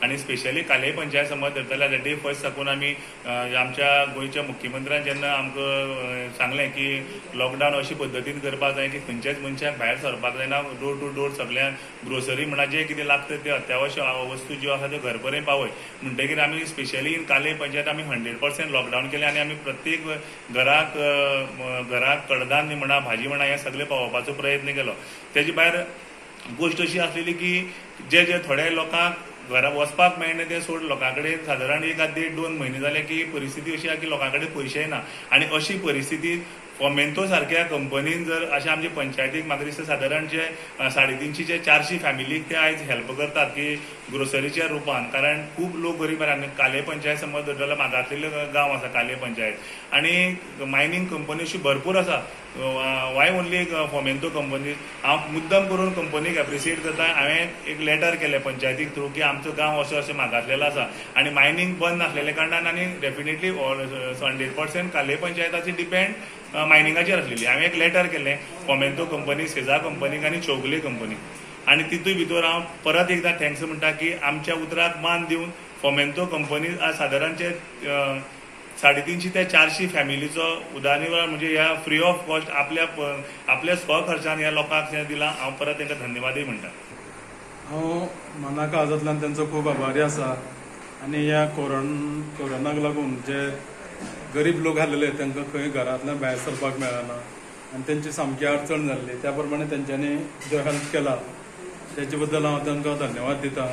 आनी स्पेशली काले पंचायत समज धरता जाल्यार डे फर्स्ट साकून आमी आमच्या गोंयच्या मुख्यमंत्र्यान जेन्ना आमकां सांगलें की लॉकडावन अशी पद्दतीन करपाक जाय की खंयच्याच मनशाक भायर सरपाक जायना, डोर टू डोर सगळ्यांक ग्रोसरी म्हणा जे कितें लागता ते अत्यावश्यक वस्तू ज्यो आसा त्यो घर पर्यंत पावय. म्हणटकीर आमी स्पेशली इन काले पंचायत आमी 100% लॉकडावन केलें आनी आमी प्रत्येक घराक घराक कडधान्य म्हणा भाजी म्हणा हें सगळें पावोवपाचो प्रयत्न केलो. तेजे भायर गोश्ट अशी आसलेली की जे जे थोड्या लोकांक घरा वचपाक मेळना तें सोड, लोकां कडेन सादारण 1 आ 1.5-2 म्हयने जाले की परिस्थिती अशी आसा की लोकां कडेन पयशेय ना. आनी अशी परिस्थिती फोमेंतो सारक्या कंपनीन जर अशें आमचे पंचायतीक म्हाका दिसता सादारण जे 350 ते 400 फॅमिलीक ते आयज हेल्प करतात की ग्रोसरीच्या रुपान, कारण खूब लोक गरीब आनी काले पंचायत समज धरता मागासलेलो गांव आसा काले पंचायत आनी मायनींग कंपनी अशी भरपूर आसा. Y only Fomento company? हांव मुद्दम करून कंपनीक एप्रिशिएट करता. हांवें एक लेटर केलें पंचायतीक थ्रू की आमचो गांव असो अशें मागासलेलो आसा आनी मायनींग बंद आसलेल्या कारणान आनी डेफिनेटली 100% काले पंचायताची डिपेंड मायनिंगाचेर आसलेली. हांवें एक लेटर केलें फोमेंतो कंपनी, सेजा कंपनीक आनी चौगुले कंपनीक आनी तितूय भितर हांव परत एकदां thanks म्हणटा की आमच्या उतराक मान दिवन फोमेंतो कंपनी आज सादारणचे 350 ते 400 फॅमिलीचो उदरनिर्वाह म्हणजे ह्या फ्री ऑफ कॉस्ट आपल्या आपल्या स्वखर्चान ह्या लोकांक हें दिलां. हांव परत तांकां धन्यवादूय म्हणटा. हांव मना काळजांतल्यान तांचो खूब आभारी आसा आनी ह्या कोरोनाक लागून जे गरीब लोक आसलेले तांकां खंय घरांतल्यान भायर सरपाक मेळना आनी तेंची सामकी अडचण जाल्ली, त्या प्रमाणे तेंच्यांनी जो हेल्प केला तेचे बद्दल हांव तांकां धन्यवाद दिता.